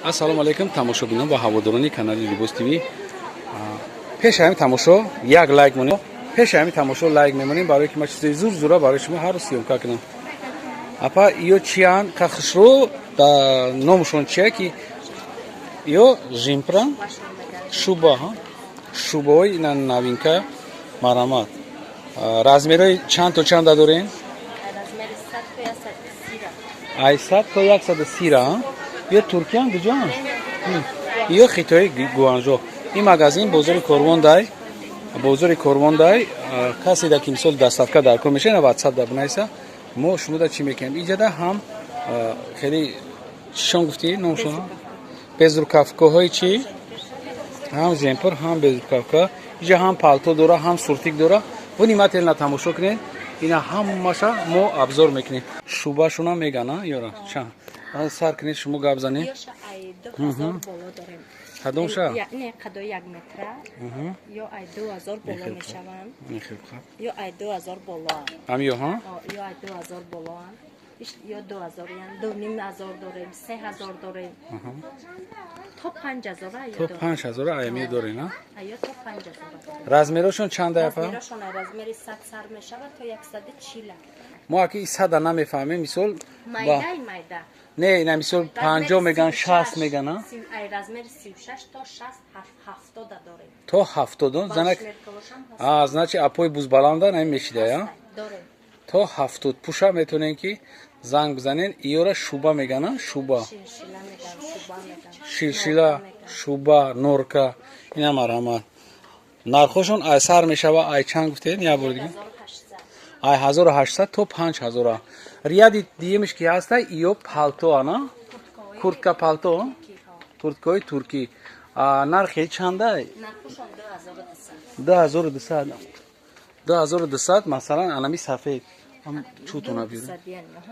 Ассалому алайкум, тамошобинон ва ҳаводорони канали Либос ТВ. Пеши ҳамин тамошо як лайк монем, пеши ҳамин тамошо лайк мемонем, барое ки ман чизои зур зура барои шумо ҳар рӯз съёмка кунам. Апа, ё чиян кахшро да, номушон чия ки ё жемпёран? Шуба, шубаҳои ина новинка. Марҳамат, размерҳои чанд то чанда дорем? Ай 100 то 130-ра. Ё туркиян, куҷоан? Ё хитои Гуанжо. Ин магазин бозори Корвондай, бозори Корвондай. Касе да ки мисол доставка дар кор меша, ина ватсап да бинависа, мо шумода чӣ мекунем. Иҷада ҳам хеле чишон гуфтӣ, номшон? Безрукавкаҳои чӣ, ҳам жемпёр, ҳам безрукавка. Иҷа ҳам палто дора, ҳам сюртук дора. Внимательно тамошо кунед, ина ҳамаша мо обзор мекунем. Шубашона мегана ёра чанд сар кунед, шумо гап занед. Кадомша? Не, қадо 1 метра ё ай 2000 боло мешаванд, ё ай 2000 боло. Ҳам ё ҳа? Ё ай 2000 болоанд, ё 2000, ян 2500 дорем, 3000 дорем, то 5000. То 5000 аями дорем, а? Ё то 5000. Размерошон чанда, апа? Размерошон размери 100 сар мешавад то 140. Мо аки 100-а намефаҳмем, мисол. Майдай майда. Не, ина мисол 50 меган, 60 меган, а? Ай размери 36 то 60, 70 дорем. То 70 занак, а значит, апои бузбаланда нами мешида, я то 70 пуша метонем ки занг бизанен. Иёра шуба мегана, шуба, шилшила, шуба, норка. Ина марҳамат, нархошон ай сар мешава ай чанд гуфтед, як бор дига? Ай 1800 то 5000. Ряди диемиш ки ҳаста, ё палто ана, куртка, палто, курткаҳои туркӣ. Нархи чандай? Нархушон 2200. 2200, 2200. Масалан, анами сафед чутона биёр,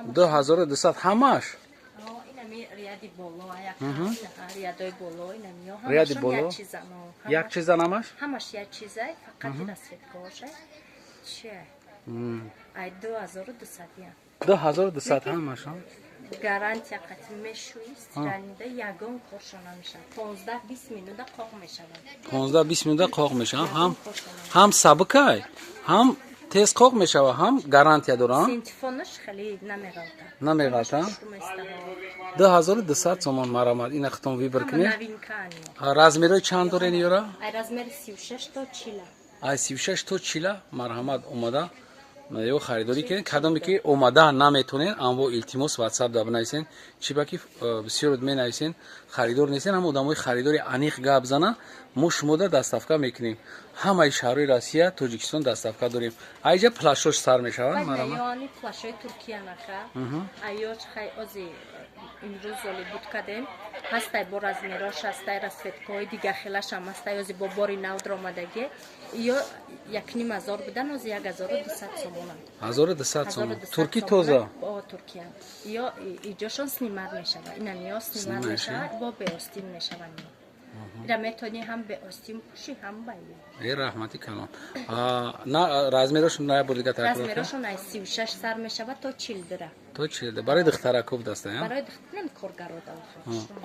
2200 ҳамаш. Инами ряди боло, рядои боло инами. Ряди боло як чизан ҳамаш? Ҳамаш як чизай, фақат расцветкаоша чия, ай 2200 ян. 2200 ҳамаш. Гарантия қатъи мешӯи, стиральныйда ягон коршо намешавад, 15-20 минута қоқ мешавад. 15-20 минута қоқ мешавад. Ҳам сабукай, ҳам тез қоқ мешавад, ҳам гарантия дорам. Синтифонаш хеле намеғалта. Намеғалта. 2200 сомон. Марамад, ина хитон выбор кунед. Размерҳои чанд дорен ёра? Ай размери 36 то 40. Ай 36 то 40. Марҳамат, омада ё харидорӣ кунед. Кадоме ки омада наметонен, амво илтимос, ватсап да бинависен. Чи ба ки бисёр менависен, харидор нестен. Ҳама одамои харидори аниқ гап зана, мо шумода доставка мекунем. Ҳамаи шаҳрҳои Россия, Тоҷикистон доставка дорем. Айҷа плащош сар мешавад. Ёни плащои туркия нака, аёч хай ози имрӯз золи буд кардем, ҳастай бо размерош, ҳастай расцветкаҳои дига хелашам ҳастай. Ози бо бори нав даромадаги, ё 1500 будан, ози 1200 сомонам. 1200 сомон, турки тоза. Туркия. Ё иҷошон снимать мешавад, инам ё снимать мешавад, бо беостин мешаванд. Ира метавонӣ ҳам беостин пӯшӣ, ҳам ба. Э, раҳмати калон. На, размерошон на бор дига такрор. Размерошон аз 36 сар мешавад то 42-ра. То 42. Барои духтаракоб даста, я? Барои духтарам, коргаро да.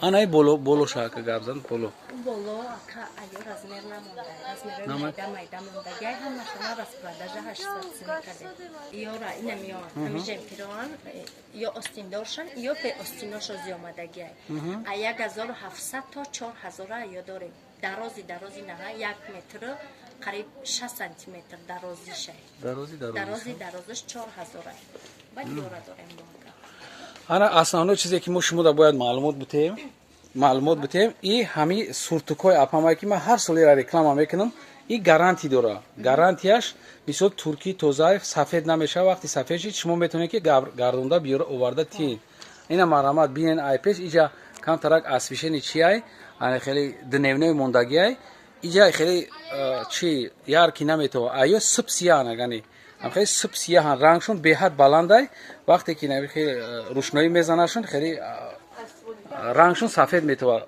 Анаи боло, боло шака гап зан, боло. Боло ака, аё размер намонда, размерои майда майда монда. Гай ҳамашона распродажа 800 сум кардем. Ёра инам ё ҳами жемпёран, ё остиндоршан, ё беостиношо зиёмадагиай. А 1700 то 4000 ё дорем. Дарози дарози наҳа, 1 метр қариб 6 сантиметр дарозишай. Дарози. Дарози дарозиш 4000-а. Баъд ёра дорем мо. Ана основной чизе ки мо шумода бояд маълумот бутем, и ҳами сюртукҳои апамае ки ман ҳар солера реклама мекунам, и гарантия дора. Гарантияш мисол туркӣ тозаев, сафед намешава. Вақти сафед шид, шумо метавонед ки гардонда биёра, оварда тиен. Ина марҳамат, бинен, ай пеш иҷа камтарак освещение чиай, ана хеле дневной мондагиай, иҷа хеле чи яркий наметова. Аё сып сияҳ нагани, хеле сып сияҳан, рангшон беҳад баландай. Вақте ки хеле рӯшноӣ мезанашон, хеле рангшон сафед метова,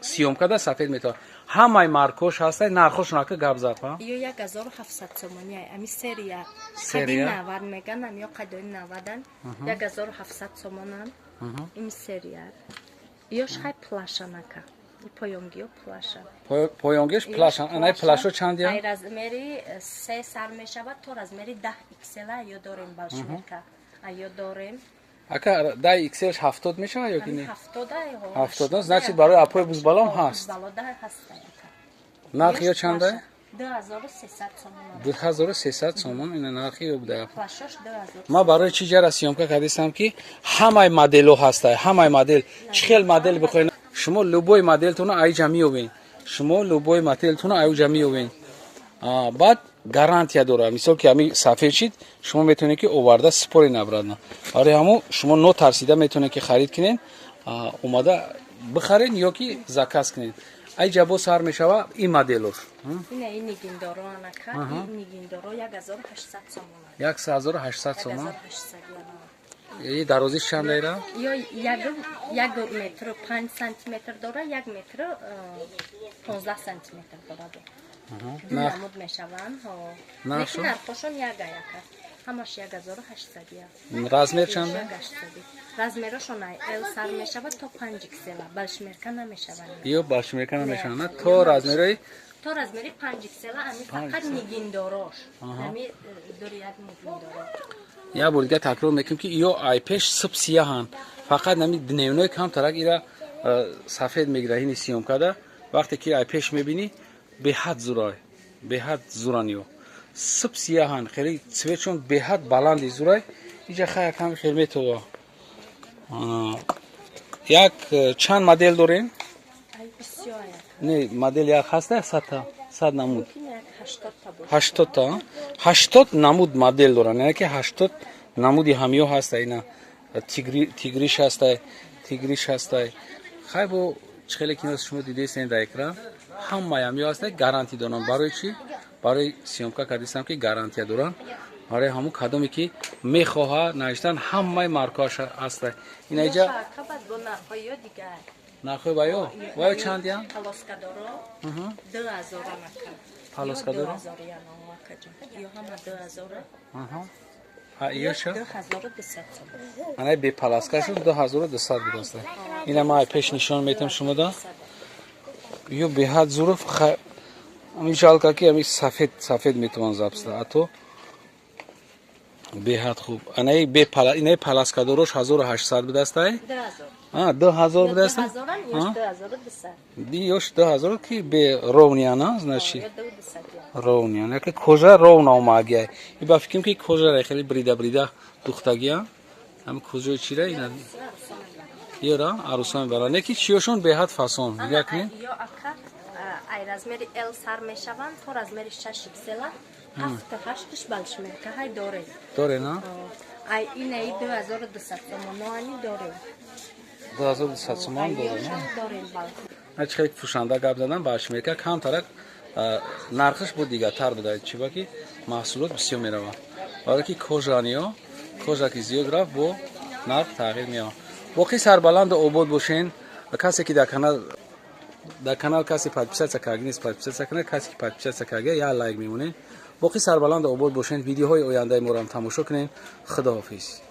съёмкада сафед метова. Ҳамаи маркош ҳастай, нархошон ака гап зад. Ё 1700 сомони, ами серия. Серия. 90 меган, ами ё қадои 90-ан, 1700 сомонан ин серия. Ёш хай плашанака. Поёнгиё плаша. Поёнгиш плаша. Анай плашо чандия? Ай размери 3 сар мешавад то размери 10 XL ё дорем балшмерка. Ё дорем. Ака, 10 XL 70 мешавад ё ки не? 70. 70, значит, барои апои бузбалом ҳаст. Балода ҳаст, ака. Нархи ё чанда? 2300 сомон. 2300 сомон ина нархи ё буда. Плашош 2000. Ма барои чӣ ҷара съёмка кардистам, ки ҳамаи модело ҳастай, ҳамаи модел, чӣ хел модел бихоҳед шумо, любой моделтона айҷа меёбед, шумо любой моделтона айҷа меёбед. Баъд гарантия дорад, мисол ки ҳами сафед шид, шумо метавонед, ки оварда сипорен обратно. Барои ҳамо шумо нотарсида метавонед, ки харид кунед, омада бихаред ё ки заказ кунед. Айҷа бо сар мешава ин моделош. Ина ин нигиндоро, анака, ин нигиндоро 1800 сомон. 1800 сомон. 1800. И дарозиш чанд лайра? Ё 1 метру 5 сантиметр дора, 1 метру 15 сантиметр дора. Ду намуд мешаванд. Лекин нархошон яга яка. Ҳамаш 1800. Размер чанда? Размерошон L сар мешавад то 5 XL. Балшмерка намешаванд. Ё балшмерка намешаванд. То размерои То размери 5 XL, ами фақат нигиндорош. Ами дори як нигиндоро. Як бор дига такрор мекунем, ки ё ай пеш суб сияҳанд, фақат нами дневной камтарак ира сафед мегира. Ҳини съёмкада вақте ки ай пеш мебинӣ, беҳад зурай, беҳад зуран. Ё суб сияҳанд, хеле цветшон беҳад баланди зурай. Иҷа хай кам хел метова. Як чанд модел дорем? Не, модел як ҳаста, садта, 100 намуд, 80-та, 80 намуд модел доранд, яъне ки 80 намуди ҳамиё ҳаста. Ина тигриш ҳастай, тигриш ҳастай. Хай, бо чӣ хеле кино шумо дидестен дар экран, ҳамаи ҳамиё ҳастай, гарантӣ доранд. Барои чӣ? Барои съёмка кардистам, ки гарантия доранд. Барои ҳамун кадоме ки мехоҳа, навиштан, ҳамаи маркоаш ҳастай. Инаиҷа нархҳои ваё, ваё чандиям? Полоскадоро 2000. Полоскадоро ёша анаи беполоскашон 2200 будаста. Ина ма пеш нишон метам шумода. Ё беҳад зуров. Ами жалко, ки ами сафед сафед метавон запста, ато беҳад хуб. Анаи бепала, инаи полоскадорош 1800 будастай, 2000 будаста, ёш 2000, ки бе ровный ана, значит, ровный ана, яке кожа ровно омагия. И ба фикрам, ки кожара хеле брида брида духтагия, ҳами кожаи чира ина ёра аруса мебаранд, яки чиёшон беҳад фасон як не. Ё ака, ай размери L сар мешаванд то размери 6 XL, ҳафту ҳашташ балшмерка ҳай дорем. Доре на? Ай инаи 2200 сомоноани дорем. 2200 сомон дорем. Дорем. Ҳар хеле фурӯшанда гап задан, балшмерка камтарак нархаш бо дигартар буда, чиба ки маҳсулот бисёр меравад, барое ки кожаниё, кожа ки зиёд рафт, бо нарх тағйир меёбад. Боқӣ сарбаланду обод бошен. Касе ки дар канал касе подписаться карда нест, подписаться кунад. Касе ки подписаться карда, як лайк мемонед. Боқӣ сарбаланду обод бошен, видеоҳои ояндаи моро ҳам тамошо кунед. Худоҳофиз.